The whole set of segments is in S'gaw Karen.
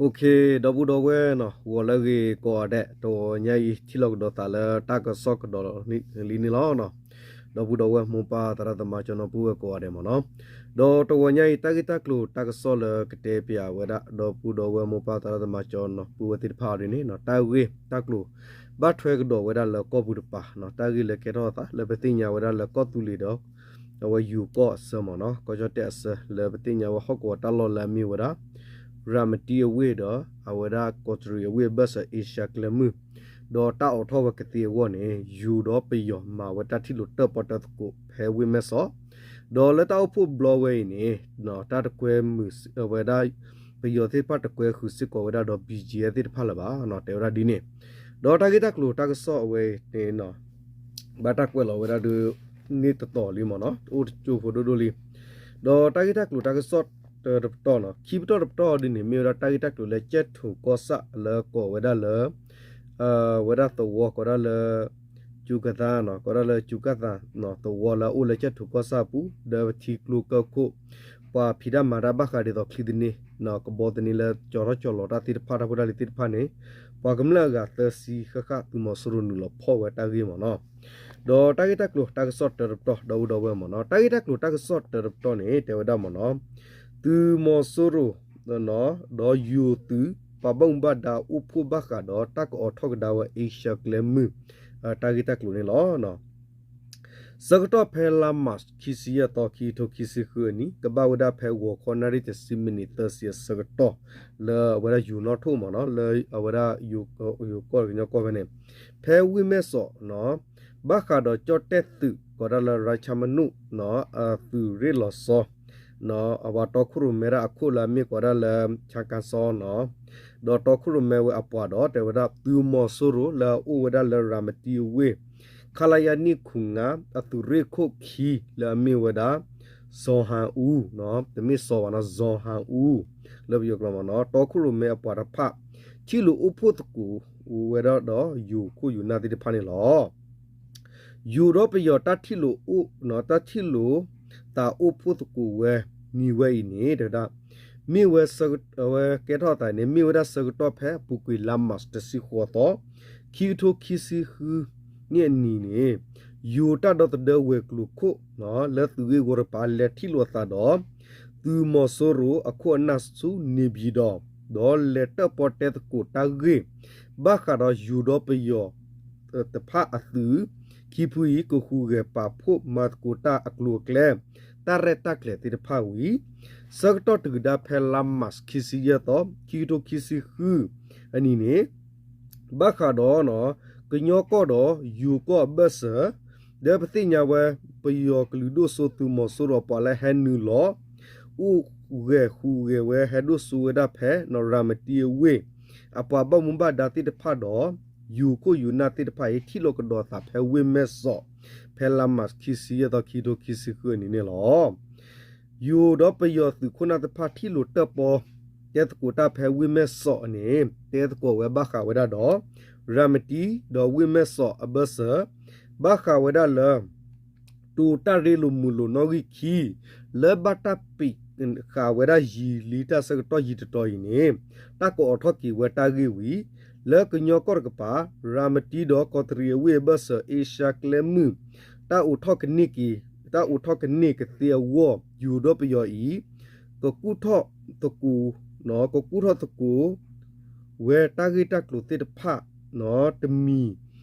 ဒီပုၢ်ဒီဝဲၢ်နီၤ ဂီၤလၢအဂ့ၤကိးဂၤဒဲး, တဂီၤညါအံၤ ထံၣ်လိာ်ကဒီးသးလၢတၢ်ကစီၣ်ကဒီးလံန့ၣ်လီၤ. ဒီပုၢ်ဒီဝဲၢ် မိၢ်ပၢ်သရၣ်သမါကၠီနီၤ ပုၢ်ဝဲၢ်ကိးဂၤဒဲးမ့ၢ်နီၤ, ဒီးတဂီၤညါအံၤ တၢ်ဂ့ၢ်တၢ်ကျိၤတၢ်ကစီၣ်လၢကတဲပၠးဝဲဒၣ် ဒီပုၢ်ဒီဝဲၢ် မိၢ်ပၢ်သရၣ်သမါကၠီနီၤ ပုၢ်ဝဲၢ်သ့ၣ်တဖၣ်အီၤဒ်န့ၣ် တၢ်ဂ့ၢ်တၢ်ကျိၤ ဘၣ်ထွဲကဒီးဝဲဒၣ်လၢကီၢ်ပူၤတပၤနီၤ, တၢ်ဂ့ၢ်လၢကဲထီၣ်သးလၢပသ့ၣ်ညါဝဲဒၣ်လၢကီၢ်သူလ့ၤဒီး အဝဲယိၤကီၢ်အဆၢမ့ၢ်နီၤ, ကီၢ်ကၠီၣ်တဲၣ်အဆၢ လၢပသ့ၣ်ညါဝဲဟီၣ်ကဝီၤတၢ်လီၢ်လၢအမ့ၢ်ဝဲဒၣ် ရၤမတံအဝ့ၢ်ဒီး အဝဲဒၣ်ကီးတရံးအဝ့ၢ်အဘၢၣ်စၢၤ အ့ရှါကျဲမုၢ်, ဒီးတၢ်အိးထီၣ်ဝဲကသ့အဂီၢ်န့ၣ် ယိၤဒီးပယီၤမၤဝဲတၢ်ထံၣ်လိာ်တၢၣ်ပီၣ်တၢၣ်သကိးဖဲဝ့ၢ်မဲၢ်စီး, ဒီးလၢတၢ်အိၣ်ဖှိၣ်ဘျီဝဲအံၤန့ၣ် တၢ်တကွဲမုာ်ဝဲဒၣ် ပယီၤသ့ၣ်တဖၣ်တကွဲဃုာ်စ့ၢ်ကီးဝဲဒၣ်ဒီး ဘံၣ်ကၠံၣ်အဲၣ် သ့ၣ်တဖၣ်လၢၤဘၣ်နီၤ, တဲဝဲဒၣ်ဒ်န့ၣ်, ဒီးတၢ်ဂ့ၢ်တၢ်ကျိၤတၢ်ကစီၣ်အဝဲန့ၣ် ဘၣ်တၢ်ကွဲးလီၤဝဲဒၣ်ဒီး န့ၢ်တတီၤလံမ့ၢ်နီၤ, အိၣ်တကၠိဖိဒိၣ်ဒိၣ်လံ, ဒီးတၢ်ဂ့ၢ်တၢ်ကျိၤတၢ်ကစီၣ်တပတီၢ်နီၤ, ခံပတီၢ်တပတီၢ်ဒ်န့ၣ် မ့ၢ်ဝဲဒၣ်တၢ်ဂ့ၢ်တၢ်ကျိၤလၢကၠဲၣ်ထူးကီၢ်ဆၣ်လၢကိးဝဲဒၣ်လၢ ဝဲဒၣ်သဝီကိးဒၣ်လၢ ကၠူကသါနီၤ, ကိးဒၣ်လၢကၠူကသါသဝီလၢအအိၣ်လၢကၠဲၣ်ထူးကီၢ်ဆၣ်အပူၤ ဒီးပထံကျိကၢၢ်ခိၣ် ပှၤဖံးတၢ်မၤတၢ်ဘၣ်ဃးဒ်သိးချံသန့, ကဘီသန့လၢကၠီထီၣ်ကၠီလီၤတၢ်သ့ၣ်တဖၣ် တၢ်ဖိတၢ်လံၤသ့ၣ်တဖၣ်န့ၣ် ပှၤကမျၢၢ်အဂၤသၢဆံဃၣ်ဃၣ် သုးမီၤစိရိၤနုာ်လီၤဖီၣ်ဝဲတၢ်ဂ့ၢ်မ့ၢ်နီၤ, ဒီးတၢ်ဂ့ၢ်တၢ်ကျိၤတၢ်ကစီၣ်တပတီၢ် ဒီပုၢ်ဒီဝဲၢ်မ့ၢ်နီၤ, တၢ်ဂ့ၢ်တၢ်ကျိၤတၢ်ကစီၣ်တပတီၢ်န့ၣ် တဲဝဲဒၣ်မ့ၢ်နီၤ, သုးမီၤစိရိၤ ဒီးယိၤသုး ပှၤဘၣ်မူဘၣ်ဒါအိၣ်ဖှိၣ်ဘၣ်ဃးဒီးတၢ်ကအိးထီၣ်ကဒါဝဲအ့ရှါကျဲမုၢ် တၢ်ဂ့ၢ်တၢ်ကျိၤန့ၣ်လီၤ. ဆၢကတီၢ်ဖဲလါမး ခံဆံယဲၢ်သီ ခံကထိခံဆံဃုအနံၣ် ကဘၣ်ဝဲဒၣ်ဖဲဂီၤခီနၣ်ရံၣ်တဆံမံးနံးသၢဆံအဆၢကတီၢ် လၢအဝဲဒၣ်ယိၤနီၣ်ထိၣ်မ့ၢ်နီၤ လၢအဝဲဒၣ်ယိၤကီၢ်ကညီကီၢ်ဖဲန့ၣ် ဖဲဝ့ၢ်မဲၢ်စီး ဘၣ်ဃးဒီးကၠီၣ်တဲၣ်သုး ကိးဒၣ်လၢ ရၣ်ခၠၣ်မနူၣ် အသုးရ့ၣ်လီၤဆီ အဝဲတီခိၣ်ရိၣ်မဲဒၣ်အခိၣ်လၢအမ့ၢ်ကိးဒၣ်လၢ ခၠါကၣ်စီနီၤ ဒီးတီခိၣ်ရိၣ်မဲဝဲအပှၤဒီး တဲဝဲဒၣ်သုးမီၤစိရိၤလၢအအိၣ်ဝဲဒၣ်လၢရၤမတံအဝ့ၢ် ခလရ နံၣ်ခူၣ်ငါ အသုးရ့ၣ်ခိၣ်ခံ လၢအမ့ၢ်ဝဲဒၣ် စီၤဟၣ်အူ တမ့ၢ်စီၤဘၣ်နီၤ စီၤဟၣ်အူ လၢပယီၤကျိာ်မ့ၢ်နီၤ တီခိၣ်ရိၣ်မဲအပှၤတဖၣ် ထံၣ်လိာ်အိၣ်ဖှိၣ်သကိးဝဲဒၣ်ဒီးယိၤခိၣ်ယိၤနၢ်သ့ၣ်တဖၣ်န့ၣ်လီၤ. ယိၤဒီးပယီၤတၢ်ထံၣ်လိာ်အိၣ် တၢ်ထံၣ်လိာ်သးအိၣ်ဖှိၣ်သကိးဝဲ မံၤဝဲအံၤန့ၣ် တဲဝဲဒၣ် မ့ၢ်ဝဲ အဝဲကဲထီၣ်သးန့ၣ် မ့ၢ်ဝဲဒၣ်ဆၢကတီၢ်ဖဲအပူၤကွံာ်လါမးတဆံဃိးသီ ခံကထိခံဆံဃု နံၣ်အနံၤန့ၣ် ယိၤတၢ်ဒီသဒၢဝဲၤကျိၤခိၣ် လၢသုးဂ့ၢ်ဝီတပၤ လဲၤထံၣ်လိာ်သးဒီး သုးမီၤစိရိၤအခိၣ်အနၢ်ဆူ နေပြည်တော် ဒီးလဲၤတၢၣ်ပီၣ်တဲသကိးတၢ်ဂ့ၢ် ဘၣ်ဃးဒီးယိၤဒီးပယီၤ တဖၣ်အသုး ခံဖုအံၤ ကဟူးဂဲၤပာ်ဖှိၣ်မၤသကိးတၢ်အကျိၤအကျဲ တၢ်ရဲၣ်တၢ်ကျဲၤသ့ၣ်တဖၣ်ဝံၤ ဆၢကတီၢ်တုၤဒၣ်ဖဲလါမး ခံဆံယဲၢ်သီ ခံကထိခံဆံဃု အနံၤန့ၣ် ဘၣ်ဃးဒီး ကညီကီၢ်ဒီးယိၤကီၢ်အဘၢၣ်စၢၤ ဒီးပသ့ၣ်ညါဝဲ ပယီၤကလုာ်ဒိၣ်စိသုးမီၤစိရိၤအပှၤလၢဟဲနုာ်လီၤ အိၣ်ဂဲၤဟူးဂဲၤဝဲ ဟဲဒိၣ်စိဝဲဒၣ်ဖဲ ရၤမတံအဝ့ၢ် အပှၤဘၣ်မူဘၣ်ဒါသ့ၣ်တဖၣ်ဒီး ယိၤခိၣ်ယိၤနၢ်သ့ၣ်တဖၣ်အံၤ ထံၣ်လိာ်ကဒီးသးဖဲဝ့ၢ်မဲၢ်စီး ဖဲလါမး ခံဆံယဲၢ်သီ ခံကထိခံဆံဃု အနံၤန့ၣ်လီၤ. ယိၤဒီးပယီၤသုးခိၣ်နၢ်သ့ၣ်တဖၣ် ထံၣ်လိာ်တၢၣ်ပီၣ် တဲသကိးတၢ်ဖဲဝ့ၢ်မဲၢ်စီးအန့ၣ် တဲသကိးဝဲဘၣ်ဃးဝဲဒၣ်ဒီး ရၤမတံ ဒီးဝ့ၢ်မဲၢ်စီးအဘၢၣ်စၢၤ ဘၣ်ဃးဝဲဒၣ်လၢ တိၤတၢ်ရ့လိာ်မုာ်လိာ်နီၣ်ဂံၢ်ခံ လၢဘၣ်တၢ်ပံးဃာ်ဝဲဒၣ်ယံာ်လံတၢ်ဆၢကတီၢ်ယံာ်တတီၤအံၤန့ၣ် တၢ်ကအိးထီၣ်က့ၤဝဲတၢ်ဂ့ၢ်ဝံၤ လၢကညီကီၢ်တကပၤ ရၤမတံဒီးကီးတရံးအဝ့ၢ်အဘၢၣ်စၢၤ အ့ရှါကျဲမုၢ် တၢ်အိးထီၣ်ကန့ၢ်က့ၤ တၢ်အိးထီၣ်ကန့ၢ်ကသ့အဂီၢ် ယိၤဒီးပယီၤအံၤ ကကူၣ်ထီၣ်သကိး ကကူၣ်ထီၣ်သကိး ဝဲတၢ်ဂ့ၢ်တၢ်ကျိၤသ့ၣ်တဖၣ် တမံၤ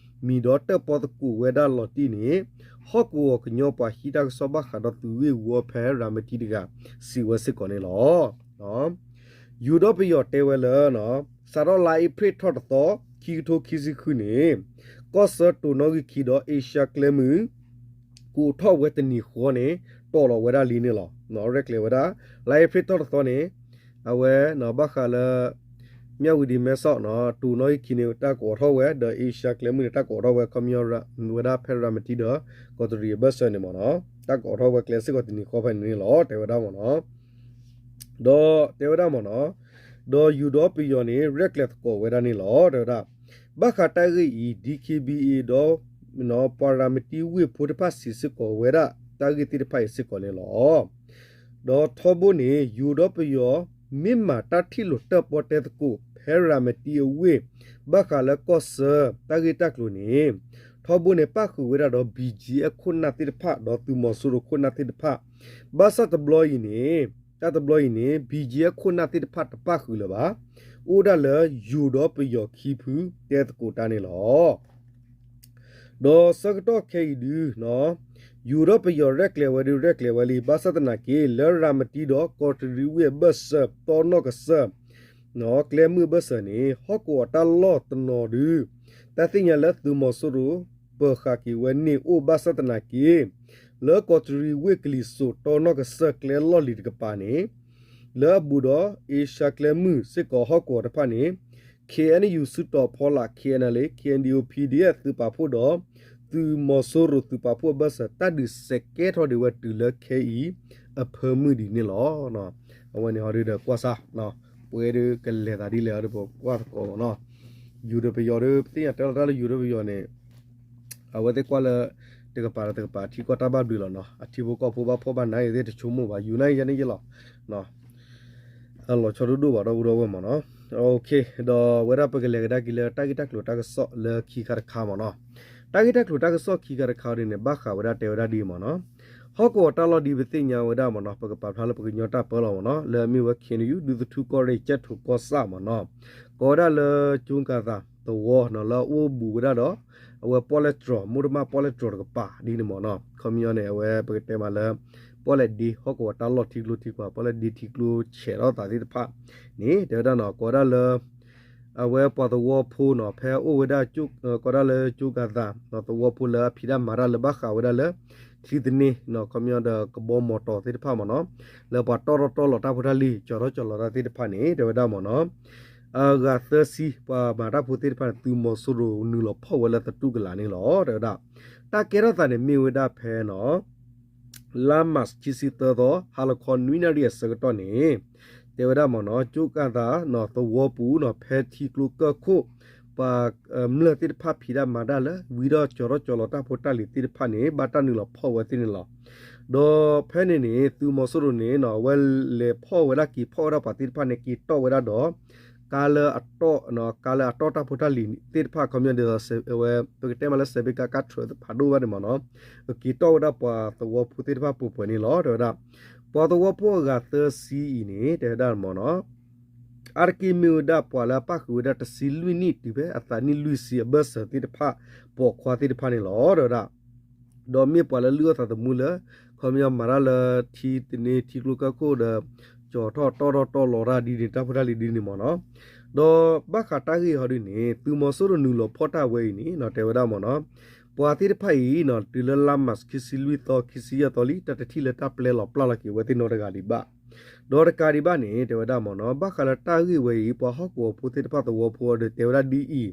မံၤဒီးတၢၣ်ပီၣ်သကိးဝဲဒၣ်လီၤတံၢ်န့ၣ် ဟီၣ်ကဝီၤကညီပှၤဟံးတၢ်ကစီၣ်ဘၣ်ဃးဒီးသုးဂ့ၢ်ဝီဖဲရၤမတံတဂၤ စံးဝဲစ့ၢ်ကီးန့ၣ်လီၤ. ယိၤဒီးပယီၤတဲဝဲလၢ စးထီၣ်လါအ့ဖြ့ၣ်ထီၣ်တသီ ခံကထိခံဆံဃုန့ၣ် ကီၢ်ဆၢတိၤနီၣ်ဂံၢ်ခံဒီးအ့ရှါကျဲမုၢ် ကအိးထီၣ်ဝဲတနံၤဃီန့ၣ် တီၢ်လီၤဝဲဒၣ်လံန့ၣ်လီၤ. ရဲၣ်ကျဲၤဝဲဒၣ် လါအ့ဖြ့ၣ်ထီၣ်တသီန့ၣ် အဝဲဘၣ်ဃးလၢ မၠၣ်ဝတံၤမဲၢ်ဆီး တိၤနီၣ်ဂံၢ်ခံန့ၣ် တၢ်ကအိးထီၣ်ဝဲ ဒီးအ့ရှါကျဲမုၢ်န့ၣ် တၢ်ကအိးထီၣ်ဝဲ ခီပညီ ဝဲဒၣ်ဖဲရၤမတံဒီး ကီးတရံးအဘၢၣ်စၢၤန့ၣ်မ့ၢ်နီၤ တၢ်ကအိးထီၣ်ဝဲကျဲစ့ၢ်ကီးတနံၤဃီဖဲန့ၣ်န့ၣ်လီၤ တဲဝဲဒၣ်မ့ၢ်နီၤ ဒီးတဲဝဲဒၣ်မ့ၢ်နီၤ ဒီးယိၤဒီးပယီၤန့ၣ် ရဲၣ်ကျဲၤသကိးဝဲဒၣ်န့ၣ်လီၤ တဲဝဲဒၣ် ဘၣ်ဃးတၢ်ဂ့ၢ်အံၤ ဒံခ့ဘံအ့ ဒီး ပှၤရၤမတံဝ့ၢ်ဖိတဖၣ်စံးစ့ၢ်ကီးဝဲဒၣ် တၢ်ဂ့ၢ်သ့ၣ်တဖၣ်အံၤစ့ၢ်ကီးန့ၣ်လီၤ. ဒီးထီဘိန့ၣ် ယိၤဒီးပယီၤ မ့ၢ်မၤတၢ်ထံၣ်လိာ်တၢၣ်ပီၣ်တဲသကိး ဖဲရၤမတံအဝ့ၢ် ဘၣ်ဃးလၢကီၢ်ဆၢတၢ်ဂ့ၢ်တၢ်ကျိၤန့ၣ် ထီဘိန့ၣ် ပၣ်ဃုာ်ဝဲဒၣ်ဒီး ဘံၣ်ကၠံအ့ ခိၣ်နၢ်သ့ၣ်တဖၣ် ဒီးသုးမီၤစိရိၤခိၣ်နၢ်သ့ၣ်တဖၣ် ဘၣ်ဆၣ်တဘျီအံၤန့ၣ် တၢ်တဘျီအံၤန့ၣ် ဘံၣ်ကၠံအ့ ခိၣ်နၢ်သ့ၣ်တဖၣ်တပၣ်ဃုာ်လၢၤဘၣ်. အိၣ်ဒၣ်လၢယိၤဒီးပယီၤခံဖု တဲသကိးတၢ်န့ၣ်လီၤ. ဒီးဆၢကတီၢ်ခဲအံၤဒု ယိၤဒီးပယီၤရဲၣ်ကျဲၤဝဲဒု ရဲၣ်ကျဲၤဝဲလံ ဘၣ်ဆၣ်သနာ်က့ လၢရၤမတံဒီး ကီးတရံးဝ့ၢ်အဘၢၣ်စၢၤ တီနီၢ်ကစၢၢ် ကျဲမုၢ်အဘၢၣ်စၢၤန့ၣ် ဟီၣ်ကဝီၤတၢ်လီၢ်တနီၤဒု တၢ်သ့ၣ်ညါလၢသုးမီၤစိရိၤ ပၢၤဃာ်က့ၤဝဲန့ၣ်အိၣ် ဘၣ်ဆၣ်သနာ်က့ လၢကီးတရံးဝ့ၢ်ကလံၤစိး တီနီၢ်ကစၢၢ်ကျဲလီၢ်လံၤတကပၤန့ၣ် လၢအဘူးဒီးအ့ရှါကျဲမုၢ်စ့ၢ်ကီးဟီၣ်ကဝီၤတဖၣ်န့ၣ် ခ့ၣ်အဲၣ်ယူၣ် စုတီၤဖီလာ် ခ့ၣ်အဲၣ်အဲၣ်လ်အ့ ခ့ၣ်အဲၣ်ယူၣ် ပီၣ်ဒီအ့ၣ် သုးပာ်ဖှိၣ်ဒီး သုးမီၤစိရိၤသုးပာ်ဖှိၣ်အဘၢၣ်စၢၤ တၢ်ဒုးစဲးကဲထီၣ်ဒံးဝဲတုၤလၢခဲအံၤအဖၢမုၢ်ဒ်န့ၣ်လီၤ. အဝဲန့ၣ်ဟီဒုဒီးကွၢ်စၢ် ပဝဲဒုကလဲၤသးဒ်လဲၣ်အီၤဒီးပကွၢ်သကိးမ့ၢ်နီၤ. ယိၤဒီးပယီၤဒီး ပသ့ၣ်ညါတဲလီၤတၢ်လၢယိၤဒီးပယီၤန့ၣ် အဝဲသ့ၣ်ကွၢ်လၢ တကပၤဒီးတကပၤ ထံကီၢ်တၢ်ဘၣ်ဘျုးလီၤနီၤ. အထံဖိကီၢ်ဖိဘၣ်ဖှီၣ်ဘၣ်နးအံၤသ့ၣ်တဆိကမိၣ်ဘၣ် ယူၤနၣ်ယဲန့ၣ်ယဲလီၤ. လီၤဆီဒိၣ်ဒိၣ်ဘၣ်ဒီပုၢ်ဒီဝဲၢ်မ့ၢ်နီၤ. ဒီးဝဲဒၣ်ပကလဲၤကဒါက့ၤလၢတၢ်ဂ့ၢ်တၢ်ကျိၤတၢ်ကစီၣ်လၢခံခါတခါမ့ၢ်နီၤ. တၢ်ဂ့ၢ်တၢ်ကျိၤတၢ်ကစီၣ်ခံခါတခါဒ်န့ၣ် ဘၣ်ဃးဝဲဒၣ်တဲဝဲဒၣ်ဒ်အံၤမ့ၢ်နီၤ. ဟီၣ်ကဝီၤတၢ်လီၢ်ဒ်ပသ့ၣ်ညါဝဲဒၣ်မ့ၢ်နီၤ ပကပာ်ဖျါလၢပကညီတၢ်ပၢလီၤမ့ၢ်နီၤ လၢအမ့ၢ်ဝဲ ခ့ၣ်အဲၣ်ယူၣ် ဒူသထူကီၢ်ရ့ၣ် ကၠဲၣ်ထိၣ်ကီၢ်ဆၣ်မ့ၢ်နီၤ. ကိးဝဲဒၣ်လၢကၠိကၤသးသဝီနီၤ လၢအအိၣ်ဘူးဝဲဒၣ်ဒီး အဝဲပီၣ်လဲၣ်တြီၤ မိၢ်တမၣ်ပီၣ်လဲၣ်တြီၤတကပၤဒ်န့ၣ်မ့ၢ်နီၤ. ခီပညီန့ၣ် အဝဲပကတဲမးလၢ ပီၣ်လဲၣ်ဒ့ဟီၣ်ကဝီၤတၢ်လီၢ်ထံကျိထံကွာ် ပီၣ်လဲၣ်ဒ့ထံကျိဆဲးထီၣ်သးသ့ၣ်တဖၣ်န့ၣ် တဲဝဲဒၣ်နီၤ ကိးဝဲဒၣ်လၢ အဝဲပှၤသဝီဖိနီၤ ဖဲအိၣ်ဝဲဒၣ် ကိးဒၣ်လၢကၠိကၤသး သဝီဖိလၢအဖံးတၢ်မၤတၢ်လၢဘၣ်ဃးဝဲဒၣ်လၢ ချံသန့ ခီပညီဒီးကဘီမီတီၤသ့ၣ်တဖၣ်မ့ၢ်နီၤ လၢပှၤတီၣ်ထီၣ်တီၣ်လီၤတၢ်ဖိတၢ်လံၤ ကၠီၤထီၣ်ကၠီၤလီၤတၢ်သ့ၣ်တဖၣ်န့ၣ် တဲဝဲဒၣ်မ့ၢ်နီၤ အဂၤသၢဆံ ပှၤမၤတၢ်ဖိသ့ၣ်တဖၣ်န့ၣ် သုးမီၤစိရိၤနုာ်လီၤဖီၣ်ဝဲလၢသတူၢ်ကလာ်န့ၣ်လီၤ တဲဝဲဒၣ်. တၢ်ကဲထီၣ်သးန့ၣ်မ့ၢ်ဝဲဒၣ်ဖဲနီၤ လါမၢ်ၡး ခံဆံသၢသီ ဟါလီၤခီနွံနၣ်ရံၣ်အဆၢကတီၢ်န့ၣ် တဲဝဲဒၣ်မ့ၢ်နီၤ ကၠိကၤသးနီၤ သဝီပူၤနီၤ ဖဲထံကျိကၢၢ်ခိၣ် ပှၤမျၢၢ်သ့ၣ်တဖၣ်ဖံးတၢ်မၤတၢ်လၢ ဝံထီၣ်ကၠီၤထီၣ်ကၠီၤလီၤတၢ်ဖိတၢ်လံၤသ့ၣ်တဖၣ်န့ၣ် ဘၣ်တၢ်နုာ်လီၤဖီၣ်ဝဲသ့ၣ်န့ၣ်လီၤ. ဒီးဖဲန့ၣ်န့ၣ် သုးမီၤစိရိၤန့ၣ်နီၤ အဝဲလဲၤဖီၣ်ဝဲဒၣ်က့ၤဖီၣ်ဝဲဒၣ်ပှၤသ့ၣ်တဖၣ်န့ၣ် က့ၤတီၣ်ဝဲဒၣ်ဒီး ကါလၢအတီၣ် ကါလၢအတီၣ်တၢ်ဖိတၢ်လံၤသ့ၣ်တဖၣ် ခီပညီဒ်သိး ဝဲ ပကတဲမးလၢ စဲးဘ့ကါ ကါထြၢးဖးဒိၣ်ဘၣ်န့ၣ်မ့ၢ်နီၤ က့ၤတီၣ်ဝဲဒၣ်ပှၤသဝီဖိသ့ၣ်တဖၣ်ပှဲၤပှဲၤန့ၣ်လီၤ တဲဝဲဒၣ်. ပှၤသဝီဖိအဂၤသၢဆံအံၤန့ၣ် တဲဝဲဒၣ်မ့ၢ်နီၤ အါတက့ၢ်မ့ၢ်ဝဲဒၣ်ပှၤလၢအပၣ်ဃုာ်ဝဲဒၣ်တဆံလွံၢ်နံၣ် တုၤဖဲအသးနံၣ်လွံၢ်ဆံအဘၢၣ်စၢၤသ့ၣ်တဖၣ် ပိာ်ခွါသ့ၣ်တဖၣ်န့ၣ်လီၤ တဲဝဲဒၣ်. ဒီးမ့ၢ်ပှၤလၢလုၢ်အီၣ်သးသမူလၢ ခီပညီမၤတၢ်လၢထံသန့ ထံကျိကၢၢ်ခိၣ်ဒီး ကၠီၤထီၣ်တီၣ်ထီၣ်တီၣ်လီၤတၢ်ဒ်န့ၣ် တၢ်ဖိတၢ်လံၤဒ်န့ၣ်မ့ၢ်နီၤ. ဒီးဘၣ်ဃးတၢ်ဂ့ၢ်ဟီဒ်န့ၣ် သုးမီၤစိရိၤနုာ်လီၤဖီၣ်တၢ်ဝဲအံၤန့ၣ် တဲဝဲဒၣ်မ့ၢ်နီၤ ပှၤသ့ၣ်တဖၣ်အံၤနီၤ တုၤလၢလါမၢ်ၡး ခံဆံလွံၢ်သီ ခံဆံယဲၢ်သီလံ တၢ်တထံၣ်လၢတၢ်ပျဲလီၤပျၢ်လီၤက့ၤဝဲသ့ၣ်နီတဂၤဒံးဘၣ်. ဒီးတကးဒံးဘၣ်န့ၣ် တဲဝဲဒၣ်မ့ၢ်နီၤ ဘၣ်ဃးလၢတၢ်ဂ့ၢ်ဝဲအံၤ ပှၤဟီၣ်ကဝီၤဖိသ့ၣ်တဖၣ်သဝီဖိအံၤဒီး တဲဝဲဒၣ်ဒ်အံၤ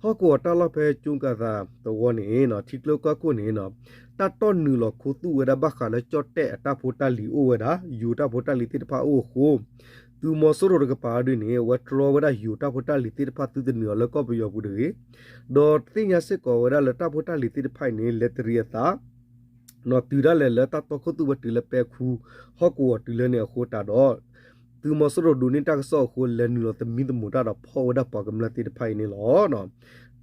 ဟီၣ်ကဝီၤတၢ်လီၢ်ဖဲကၠိကၤသးသဝီန့ၣ် ထံကျိကၢၢ်ခိၣ်န့ၣ် တၢ်တီၢ်နုာ်လီၤခူသူၣ်ဝဲဒၣ်ဘၣ်ဃးလၢကၠီၣ်တဲၣ်အတၢ်ဖိတၢ်လံၤအိၣ်ဝဲဒၣ် ယိၤတၢ်ဖိတၢ်လံၤသ့ၣ်တဖၣ်အအိၣ်အဃိ သုးမီၤစိရိၤတကပၤဒ်န့ၣ် အဝဲတြီဝဲဒၣ်ယိၤတၢ်ဖိတၢ်လံၤသ့ၣ်တဖၣ်သုတနုာ်အီၤလၢကီၢ်ပယီၤပူၤတဂ့ၤ. ဒီးသ့ၣ်ညါစ့ၢ်ကီးဝဲဒၣ်လၢတၢ်ဖိတၢ်လံၤသ့ၣ်တဖၣ်အံၤန့ၣ် လဲၤတရံးအသး နီၤတုၤဒၣ်လဲာ်လၢတၢ်တီၢ်ခူသူၣ်ဝဲတုၤလၢပဲခူ ဟီၣ်ကဝီၤတုၤလၢန့ၣ်အဃိတးဒီး သုးမီၤစိရိၤဒိးန့ၢ်တၢ်ကစီၣ်အဃိ လဲၤနုာ်လီၤသမံသမိးတၢ်ဒီးဖီၣ်ဝဲဒၣ်ပှၤကမျၢၢ်သ့ၣ်တဖၣ်အံၤန့ၣ်လီၤ.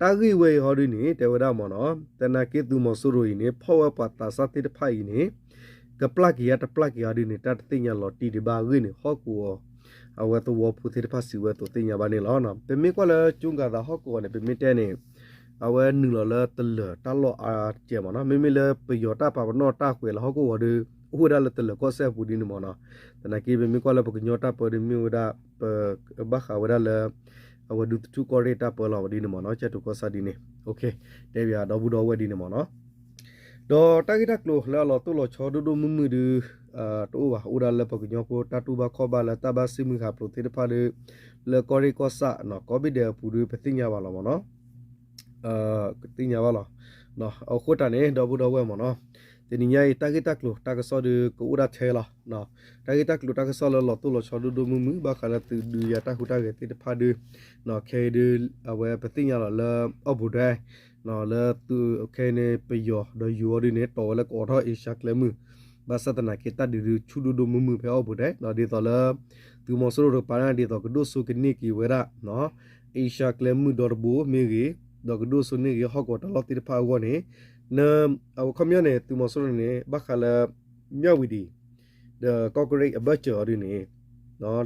တၢ်ဂ့ၢ်ဝဲအံၤဟီဒ်န့ၣ် တဲဝဲဒၣ်မ့ၢ်နီၤ သနာ်က့သုးမီၤစိရိၤအံၤန့ၣ် ဖီၣ်ဝဲပှၤသးစၢ်သ့ၣ်တဖၣ်အံၤန့ၣ် ကပျၢ်က့ၤဧါတပျၢ်က့ၤဧါဒ်န့ၣ် တၢ်တသ့ၣ်ညါလီၤတံၢ်ဒံးဘၣ်အဂ့ၢ်န့ၣ် ဟီၣ်ကဝီၤ အဝဲသဝီဖိသ့ၣ်တဖၣ်စံးဝဲအသိးသ့ၣ်ညါဘၣ်န့ၣ်လီၤ. ပမ့ၢ်ကွၢ်လၢကၠိကၤသးဟီၣ်ကဝီၤန့ၣ် ပမ့ၢ်တဲန့ၣ် အဝဲနုာ်လီၤလၢတလၢာ်တၢ်လီၢ်အါကဲမ့ၢ်နီၤ မ့မ့ၢ်လၢပယီၤတၢ်ပာ်ပနီၣ်တၢ်ကွဲးလၢဟီၣ်ကဝီၤဒီး အိၣ်ဝဲဒၣ်လၢတလၢာ်ကီၢ်စဲၣ်အပူၤဒ်န့ၣ်မ့ၢ်နီၤ. သနာ်က့ပမ့ၢ်ကွၢ်လၢပကညီတၢ်ပၢဒ်မ့ၢ်ဝဲဒၣ် ပဘၣ်ဃးဝဲဒၣ်လၢ အဝဲဒူသထူကီၢ်ရ့ၣ်တၢ်ပၢလီၤဝဲဒ်န့ၣ်မ့ၢ်နီၤ ကၠဲၣ်ထိၣ်ကီၢ်ဆၣ်ဒ်န့ၣ် တဲဘၣ်ဒီပုၢ်ဒီဝဲၢ်ဒ်န့ၣ်မ့ၢ်နီၤ. ဒီးတၢ်ဂ့ၢ်တၢ်ကျိၤလၢအလီၤတိၢ်လီၤဆီဒိၣ်ဒိၣ်မုၢ်မုၢ်ဒု တအိၣ်ဘၣ် အိၣ်ဒၣ်လၢပကညီဖိတၢ်တူၢ်ဘၣ်ခီၣ်ဘၣ်လၢတၢ်ဘၣ်စံၣ်မုၢ်ဃာ်ဖျိးသ့ၣ်တဖၣ်ဒီး လၢကီၢ်ရ့ၣ်ကီၢ်ဆၣ် ကိးဘ့ၣ်ဒဲးအပူၤဒီး ပသ့ၣ်ညါဘၣ်လီၤမ့ၢ်နီၤ သ့ၣ်ညါဘၣ်လီၤ. အဃိတၢ်န့ၣ် ဒီပုၢ်ဒီဝဲၢ်မ့ၢ်နီၤ တနံၤညါအံၤ တၢ်ဂ့ၢ်တၢ်ကျိၤတၢ်ကစီၣ်ဒီး ကအိၣ်ဒၣ်ထဲလီၤ. တၢ်ဂ့ၢ်တၢ်ကျိၤတၢ်ကစီၣ်လၢလီၤတိၢ်လီၤဆီဒိၣ်ဒိၣ်မုၢ်မုၢ် ဘၣ်ဃးလၢသုးဒုးယၤတၢ်ဟူးတၢ်ဂဲၤသ့ၣ်တဖၣ်ဒီး ခဲအံၤဒီး အဝဲပသ့ၣ်ညါလီၤလၢအီၣ်ဘိးဒဲး လၢသုးခဲအံၤန့ၣ် ပယီၤဒီးယိၤအီၤဒ်န့ၣ် တီၢ်ဝဲလၢကအိးထီၣ်အ့ရှါကျဲမုၢ် ဘၣ်ဆၣ်သနာ်က့တၢ်ဒုးဒုးဆူၣ်ဒိၣ်ဒိၣ်မုၢ်မုၢ်ဖဲအီၣ်ဘိးဒဲး ဒ်သိးလၢ သုးမီၤစိရိၤတကပၤန့ၣ် ဒ်သိးကဒိၣ်စိကန့ၢ်က့ၤဝဲဒၣ် အ့ရှါကျဲမုၢ်ဒီတဘိမ့ၢ်ဂ့ၤ, ဒီးကဒိၣ်စိန့ၢ်က့ၤဟီၣ်ကဝီၤတၢ်လီၢ်သ့ၣ်တဖၣ်အဂီၢ်န့ၣ်, အဝဲခီပညီန့ၣ် သုးမီၤစိရိၤန့ၣ် ဘၣ်ဃးလၢ မၠၣ်ဝံၤဒံး ဒီးကီၢ်ကရ့ၣ်အဘၢၣ်စၢၤအီၤဒ်န့ၣ်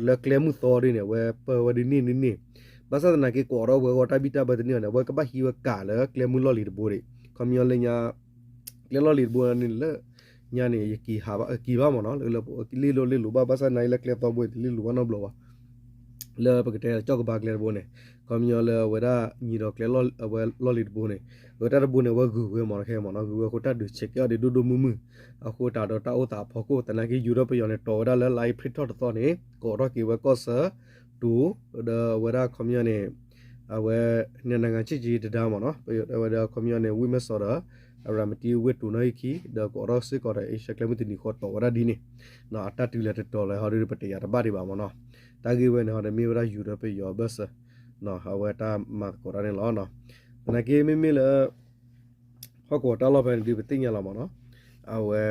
လၢကျဲမုၢ်သီဒ်န့ၣ် အဝဲပၢဝဲဒ်န့ၣ်န့ၣ်န့ၣ်, ဘၣ်ဆၣ်သနာ်က့ ကိးထီၣ်ဝဲဂီၤတၢ်ဘံၣ်တၢ်ဘၢတန့ၢ်အီၤန့ၣ် အဝဲကဘၣ်ဟံးဝဲကးလၢကျဲမုၢ်လီၢ်လံၤတဘိဒံး, ခီပညီလၢညါ ကျဲလီၢ်လံၤတဘိန့ၣ်လၢ ညါန့ၣ် ယက့ၤဟးဘၣ် က့ၤဘၣ်မ့ၢ်နီၤ, လၢက့ၤဘၣ်ဘၣ်ဆၣ်သနာ်က့ လၢကျဲသီဘိန့ၣ် တလ့ၢ်လိၤဘၣ်နီတဘျီဘၣ် လၢပကတဲကၠီၣ်ကဘါကျဲတဘိန့ၣ်, ခီပညီလၢအဝဲဒၣ်ညံၤဒီးကျဲလီၢ်လံၤတဘိန့ၣ်, အဝဲတၢ်တဘိန့ၣ် အဝဲဂုာ်ဝဲမ့ၢ်နီၤ, ခဲမ့ၢ်နီၤ, ဂုာ်ဝဲအဃိတၢ်ဒုးဆဲးကဲအီၤဒ်ဒိၣ်ဒိၣ်မုၢ်မုၢ်, အဃိတၢ်ဒီးတၢ်အိၣ်သးအဖီခိၣ် သနာ်က့ယူၤဒီးပယီၤန့ၣ် တီၢ်ဝဲဒၣ်လၢလါအ့ဖြ့ၣ်ထီၣ်တသီန့ၣ် ကိးထီၣ်က့ၤဝဲကီၢ်ဆၢ တိၤ, ဒီးအဝဲဒၣ်ခီပညီန့ၣ် အဝဲ နနဂၤဆ့ၣ်က့တဒါမ့ၢ်နီၤ, အဝဲဒၣ်ခီပညီန့ၣ် ဝ့ၢ်မဲၢ်စီးဒီး အရၤမတံဝ့ၢ်တိၤနီၣ်ဂံၢ်ခံ ဒီးကိးထီၣ်စ့ၢ်ကီးဒီး အ့ရှါကျဲမုၢ်တနံၤဃီတီၢ်ဝဲဒၣ်ဒ်န့ၣ်, အတၢ်တုၤလဲၤတတီၤလဲၤဟီဒ်ပတယၤတဘၣ် ဒံးဘၣ်မ့ၢ်နီၤ, တၢ်ဂ့ၢ်ဝဲန့ၣ်ဟီဒီးမ့ၢ်ဝဲဒၣ်ယူၤဒီးပယီၤအဘၢၣ်စၢၤ, အဝဲတၢ်မၤသကိးတၢ်န့ၣ်လီၤ. သနာ်က့မ့မ့ၢ်လၢ ဟီၣ်ကဝီၤတၢ်လီၢ်ဖဲန့ၣ်ဒ်ပသ့ၣ်ညါလီၤမ့ၢ်နီၤ, အဝဲ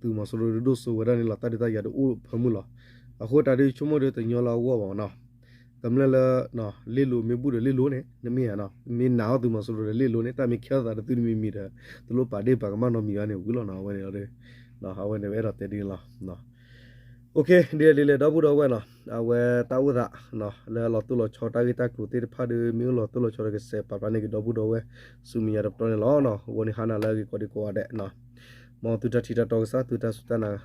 သုးမီၤစိရိၤဒုးဒိၣ်စိဝဲဒၣ်န့ၣ်လီၤ, တၢ်ဒုးတၢ်ယၤဒုးအိၣ်ဖၢမုၢ်လီၤ, အဃိတၢ်ဒုးဆိကမိၣ်ဒုးတညီလၢအဂီၢ်ဘၣ်မ့ၢ်နီၤ, ကမျၢၢ်လၢ လ့ၣ်လိၤမ့ၢ်ဘူၣ်ဒီးလ့ၣ်လိၤန့ၣ် နမ့ၢ်ဧါနီၤ, မ့ၢ်နာ်အီၤသုးမီၤစိရိၤဒီးလ့ၣ်လိၤန့ၣ် တၢ်မ့ၢ်ခဲအသးဒီးသုတမံၤမံၤဒီး တလိၣ်ပာ်ဒ့ၣ်ပာ်ကမၣ်နီတမံၤဘၣ်န့ၣ်ဝံၤလီၤနီၤ, အဝဲန့ၣ်လီၤ, အဝဲန့ၣ်ဝဲအဲၣ်ဒိးတဲဒ်န့ၣ်လီၤ. ဒ်လဲၣ်ဒ်လဲၣ်ဒီပုၢ်ဒီဝဲၢ်နီၤ, အဝဲတၢ်အိၣ်သး လၢလီၤတိၢ်လီၤဆီတၢ်ဂ့ၢ်တၢ်ကျိၤသ့ၣ်တဖၣ်ဒီး မ့ၢ်အိၣ်လီၤတိၢ်လီၤဆီဒီးကစဲးပာ်ဖျါန့ၢ်က့ၤဒီပုၢ်ဒီဝဲၢ် ဆူမဲာ်ညါတပတီၢ်န့ၣ်လီၤ. အဃိန့ၣ်ဟါနၤလၢအဂ့ၤကိးဒံကိးဂၤဒဲး, မ်သုတၢ်ထံၣ်တၢ်တီကစၢ် သုတၢ်စူၢ်တၢ်နာ်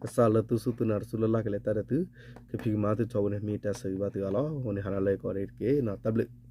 ကစၢ်လၢသုစူၢ်သုနာ်တစူၢ်လၢ်လၢ်ကလဲၤတၢ်ဒီးသု, ကဖံးကမၤသုထီဘိန့ၣ် မ့ၢ်တၢ်ဆၢဂ့ၤဘၣ်သုအါလီၤ. အဃိန့ၣ်ဟါနၤလၢအဂ့ၤကိးဂၤဒဲးတက့ၢ်, တၢ်ဘျုး